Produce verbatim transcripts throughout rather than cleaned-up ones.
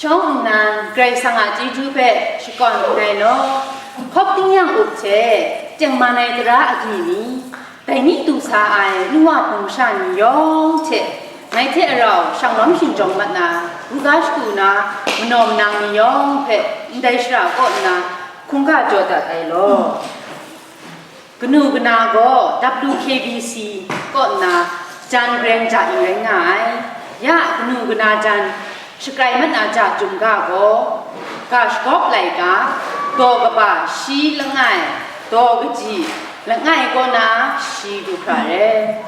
Shawng nnan Karai Kasang a chyeju hpe shakawn n ai law, hkawk tingnyang up hte, tengman ai tara agyi ni, dai ni du sa ai nu wa hpung masha ni yawng hte, ngai hte rau shanglawm shingjawng mat na, ru ga shagu na, manaw manang ni yawng hpe ndai shara kaw nna hkungga jaw dat ai law. Kanu kana gaw W K B C kaw nna jan gareng ja ing rai nga ai. Ya kanu kana jan shakrai mat na ja chyum ga gaw, ga shagawp laika, daw kaba shi langai, daw kaji langai kaw na shi du hkra ai.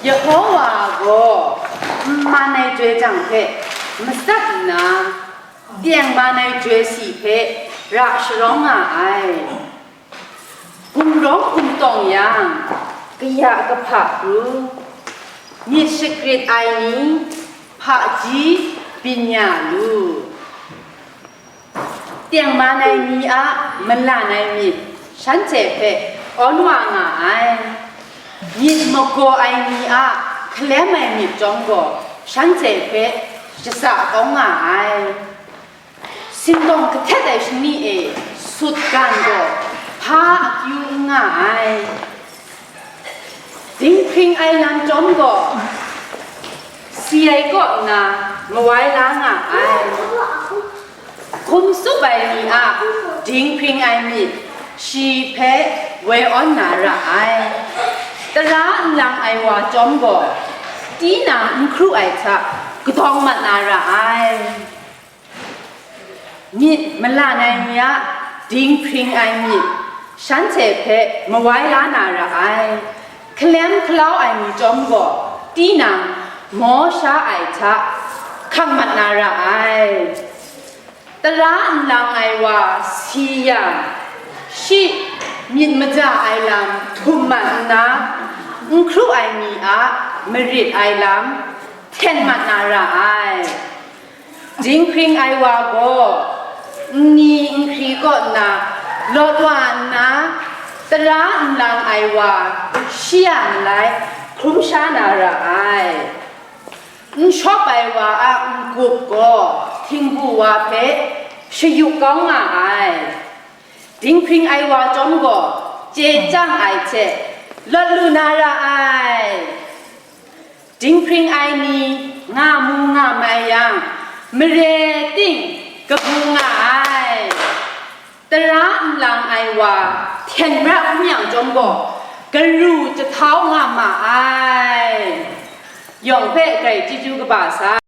Yehowa gaw n man ai joi jang hpe matsat nna, tengman ai joi si hpe ra sharawng nga ai. Gumrawng gumtawng yang, kaya kahpa pru, myit shagrit ai ni, hpaji byin ya lu. Tengman ai ni a malan ai myit shanhte hpe awn wa nga ai. Myit magaw ai ni a hkalem ai myit chyawm gaw shanhte hpe shasa kawng nga ai. Sindawng kahtet ai shani e sut gan gaw hpa akyu n nga ai. Dinghpring ai lam chyawm gaw si ai kaw nna mawai la nga ai. Hkum tsup ai ni a dinghpring ai myit shi hpe woi awn na ra ai. Tara nlang ai wa chyawm gaw tinang n hkru ai hta kadawng mat na ra ai. Myit malan ai ni a dinghpring ai myit shanhte hpe mawai la na ra ai. Hkalem hkalau ai ni chyawm gaw tinang maw sha ai hta hkang mat na ra ai. Tara nlang ai wa si yang, shi myit maja ai lam htum mat nna, n hkru ai ni a marit ai lam hten mat na ra ai. Dinghpring ai wa gaw nni nhkri kaw nna lawt wa nna, tara nlang ai wa shi a malai hkrum sha na ra ai. N shawp ai wa a n-gup gaw htingbu wa hpe shayuk kau nga ai. Dinghpring ai wa chyawm gaw chye chyang ai hte lawt lu na ra ai. Dinghpring ai ni nga mu nga mai yang, mare ting kabu nga ai. Tara nlang ai wa hten bra hkum yang chyawm gaw, garu jahtau nga ma ai. Yawng hpe grai chyeju kaba sa.